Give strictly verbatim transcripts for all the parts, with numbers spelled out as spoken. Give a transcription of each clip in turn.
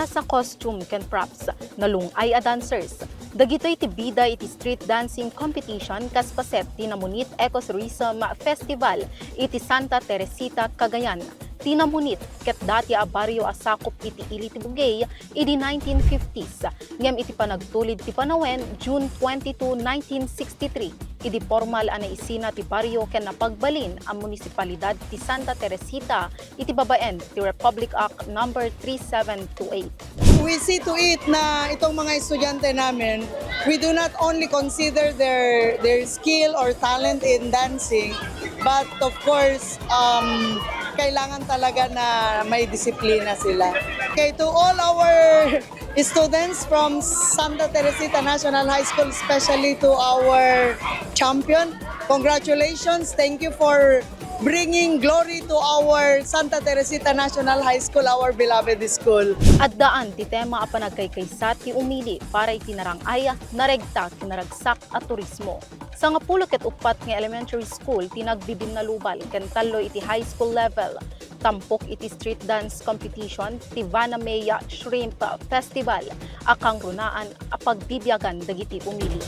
Sa costume ken props, nalung-ay a dancers. Dagitoy ti bida iti street dancing competition kas paset ti Namonit Ecotourism Festival iti Santa Teresita, Cagayan. Ti Namonit ket dati a barrio a sakup iti ili ti Bugey idi nineteen fifties, ngem iti panagtulid ti panawen, June twenty-two, nineteen sixty-three, idi pormal a naisina ti barrio ken napagbalin a munisipalidad ti Santa Teresita iti babaen ti Republic Act Number three seven two eight. We see to it na itong mga estudyante namin, we do not only consider their their skill or talent in dancing, but of course, um, kailangan talaga na may disiplina sila. Okay, to all our students from Santa Teresita National High School, especially to our champion, congratulations. Thank you for bringing glory to our Santa Teresita National High School, our beloved school. Addaan ti tema a panagkaykaysa ti umili para iti narang-ay, naregta ken naragsak a turismo. Sangapulo ket uppat nga elementary school ti nagbibinnalubal ken tallo iti high school level. Tampok iti street dance competition ti Vanamea Shrimp Festival a kangrunaan a pagbibiagan dagiti umili.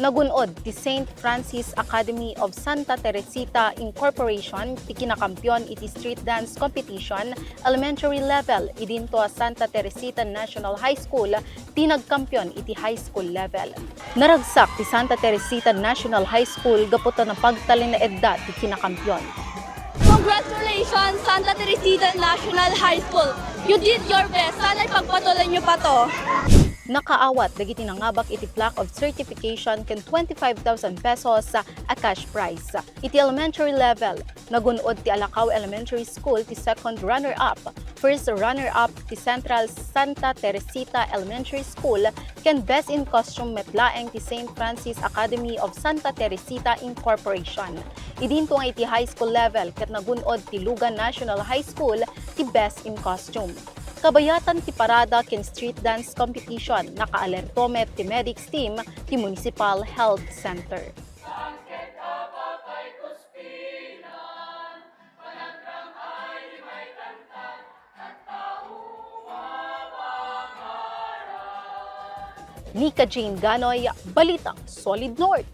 Nagun-od ti Saint Francis Academy of Santa Teresita Incorporation ti kinakampion iti street dance competition elementary level idinto a Santa Teresita National High School ti nagkampion iti high school level. Naragsak ti Santa Teresita National High School gapu ta napagtalinaedda ti kinakampion. Congratulations, Santa Teresita National High School! You did your best. Sana ipagpatuloy niyo pa to. Nakaawat dagiti nangabak iti plaque of certification ken twenty-five thousand pesos a cash prize. Iti elementary level, nagun-od ti Alacao Elementary School ti second runner-up, first runner-up ti Central Santa Teresita Elementary School, ken Best in Costume met laeng ti Saint Francis Academy of Santa Teresita Incorporation. Idinto nga iti high school level ket nagun-od ti Lugan National High School ti Best in Costume. Kabayatan ti parada ken street dance competition, nakaalerto met ti medics team ti Municipal Health Center. Nika Jane Ganoy, Balitang Solid North.